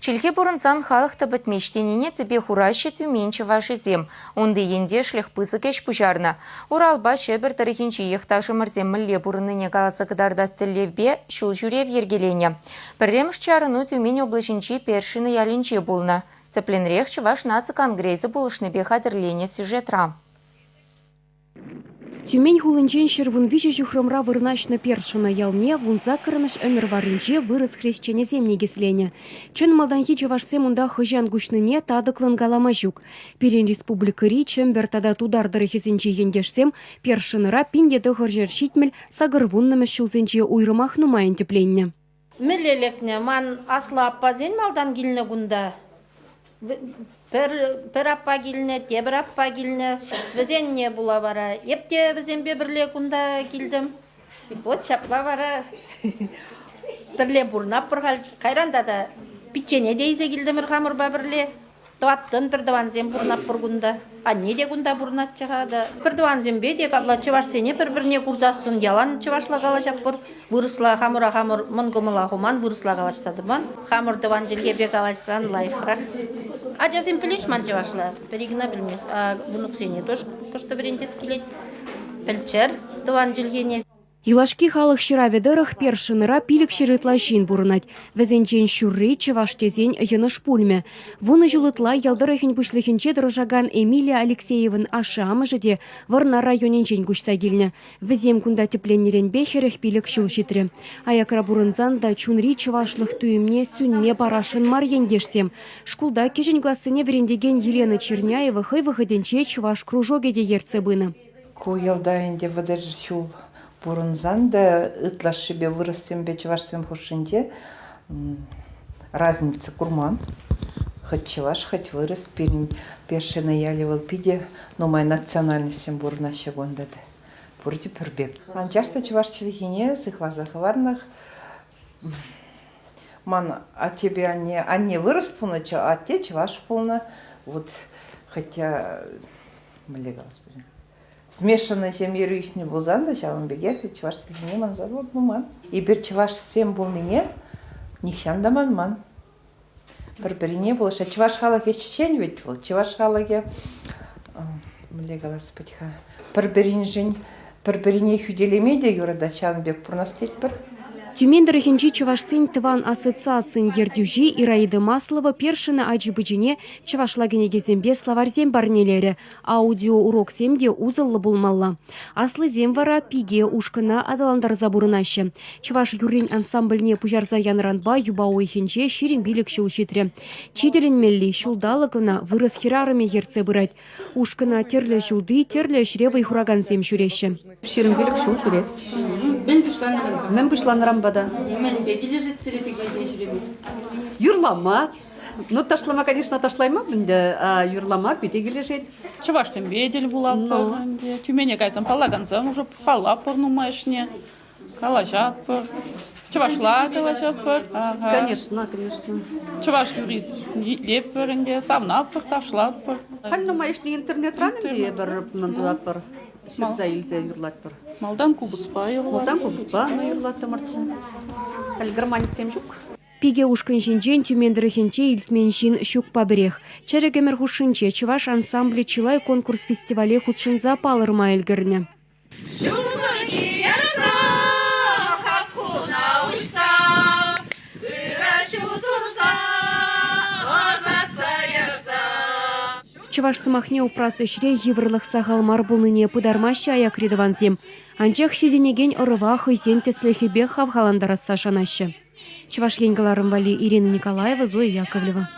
Чӗлхе пурӑнсан халӑх та пӗтмест тенине тӗпе хураҫҫӗ Тюмень чӑвашӗсем. Унти ентешлӗх пысӑк ӗҫ пуҫарнӑ. Уралпа Ҫӗпӗр тӑрӑхӗнчи йӑхташӑмӑрсем мӗнле пурӑннине каласа кӑтартас тӗллевпе ҫул ҫӳрев йӗркеленӗ. Пӗрремӗш чарӑну Тюмень облаҫӗнчи Першино ялӗнче пулнӑ. Тӗплӗнрех Чӑваш наци конгресӗ пулӑшнипе хатӗрленӗ сюжетра. Тюмень хулинчен 113 ҫухрӑмра вырнаҫнӑ Першино ялне вунсаккӑрмӗш ӗмӗр варринче вырӑс хресченӗсем никӗсленӗ. Чӑн малтанхи чӑвашсем унта хӑҫан куҫнине татӑклӑн калама ҫук. Пирӗн республикӑри Чӗмпӗр тата Тутар тӑрӑхӗсенчи ентешсем Першинӑра 1970 сакӑрвуннӑмӗш ҫулсенче уйрӑмах нумайӑн тӗпленнӗ. Мӗнле лекнӗ? Ман аслӑ аппасен малтан килнӗ кунта. Пӗр, пӗр аппа килнӗ, тепӗр аппа килнӗ. Вӗсенне пула вара эп те вӗсемпе пӗрле кунта килтӗм. Вот ҫапла вара пӗрле пурӑнатпӑр халь. Кайран тата пиччене те илсе килтӗмӗр хамӑрпа пӗрле. Тӑваттӑн пӗртӑвансем пурӑнатпӑр кунта. Анне те кунта пурӑнатчӗ-ха та. Пӗртӑвансемпе те капла чӑвашсене пӗр-пӗрне курсассӑн ялан чӑвашла калаҫатпӑр. Вырӑсла хамӑра хамӑр мӑн кӑмӑла хуман, вырӑсла калаҫса тӑман. Хамӑр тӑван чӗлхепе калаҫсан лайӑхрах. Ачасем пӗлеҫ ман чӑвашла, пӗри кӑна пӗлмест. А внуксене тоже кӑшт вӗрентес килет. Пӗлччӗр тӑван чӗлхене. Юлашки халӑх ҫыравӗ тӑрӑх Першинӑра 500 ытла ҫын пурӑнать. Вӗсенчен ҫурри чӑваш тесен йӑнӑш пулмӗ. Вунӑ ҫул ытла ял тӑрӑхӗн пуҫлӑхӗнче тӑрӑшакан Эмилия Алексеевӑн ашшӗ-амӑшӗ те Вӑрнар районӗнчен куҫса килнӗ. Вӗсем кунта тӗпленнӗренпе 45 ҫул ҫитрӗ. Аякра пурӑнсан та чунри чӑвашлӑх туйӑмне сӳнме парасшӑн мар ентешсем. Шкулта кӗҫӗн классене вӗрентекен Елена Черняева хӑй вӑхӑтӗнче чӑваш кружокӗ те ертсе пынӑ. Ку ялта ӗнтӗ 30 ҫул пурӑнсан та ытлашшипе вырӑссемпе чӑвашсем хушшинче разница курман. Хӑть чӑваш, хӑть вырӑс пирӗн Першино ялӗ вӑл питӗ нумай национальноҫсем пурӑнаҫҫӗ кунта та. Пурте пӗр пек. Анчах та чӑваш чӗлхине сыхласа хӑварнах. Ман аттепе анне, анне вырӑс пулнӑччӗ, атте чӑваш пулнӑ. Вот хотя мӗнле калас пулин, смешаннӑй ҫемьере ӳснӗ пулсан та ҫавӑн пекех чӑваш чӗлхине манса пулман. Эпир чӑвашсем пулнине нихҫан та манман. Пӗр-пӗрине пулӑшать. Чӑваш халӑхӗ ӗҫчен вӗт вӑл. Чӑваш халӑхӗ мӗнле калас пӗт-ха, пӗр-пӗриншӗн пӗр-пӗрине хӳтӗлеме те юратать, ҫавӑн пек пурӑнас тетпӗр. Тюмень тӑрӑхӗнчи чӑвашсен тӑван ассоциацийӗн ертӳҫи Ираида Маслова Першина ачи-пӑчине чӑвашла кӗнекесемпе словарьсем парнелерӗ. Аудиоуроксем те усӑллӑ пулмалла. Аслисем вара пике ушкӑна аталантарса пурӑнаҫҫӗ. Чӑваш юррин ансамбльне пуҫарса янӑранпа юпа уйӑхӗнче 25 ҫул ҫитрӗ. Чи тӗлӗнмелли, ҫулталӑк ӑна вырӑс хӗрарӑмӗ ертсе пырать. Ушкӑна тӗрлӗ ҫулти, тӗрлӗ ӗҫре вӑй хуракансем ҫӳреҫҫӗ. 25 ҫул ҫӳрет. Мӗн пуҫланӑранпа? Мӗн пуҫланӑранпа та. Мӗнпе килӗшет сире пикетне ҫӳреме? Юрлама. Ну, ташлама, конечно, ташлайман ӗнтӗ, а юрлама питӗ килӗшет. Чӑвашсемпе тӗл пулатпӑр ӗнтӗ. Тюмене кайсан паллакансем уже паллатпӑр нумайӑшне. Калаҫатпӑр. Чӑвашла калаҫатпӑр. Ага. Конечно, конечно. Чӑваш юрист итлетпӗр ӗнтӗ, савнатпӑр, ташлатпӑр. Халь нумайӑшне интернетран ӗнтӗ эпир мӗн тӑватпӑр, ҫырса илсе юрлатпӑр. Малтан купӑспа юрлаттӑмӑр. Малтан купӑспа юрлаттӑмӑрччӗ. Халь гармонистсем ҫук. Пике ушкӑн ҫинчен Тюмень тӑрӑхӗнче илтмен ҫын ҫукпа пӗрех. Чӗрӗк ӗмӗр хушшинче чӑваш ансамблӗ чылай конкурс-фестивале хутшӑнса палӑрма ӗлкӗрнӗ. Ҫумӑрне ярса, хапхуна уҫса, ырӑ ҫул сунса, ӑсатса ярса. Чӑваш сӑмахне упрас ӗҫре йывӑрлӑх сахал мар пулнине пытармаҫҫӗ аякри тӑвансем. Анчах ҫитӗнекен ӑрӑва хӑйсен тӗслӗхӗпе хавхалантарасса шанаҫҫӗ. Чӑваш Ен кӑларӑм валли Ирина Николаева, Зоя Яковлева.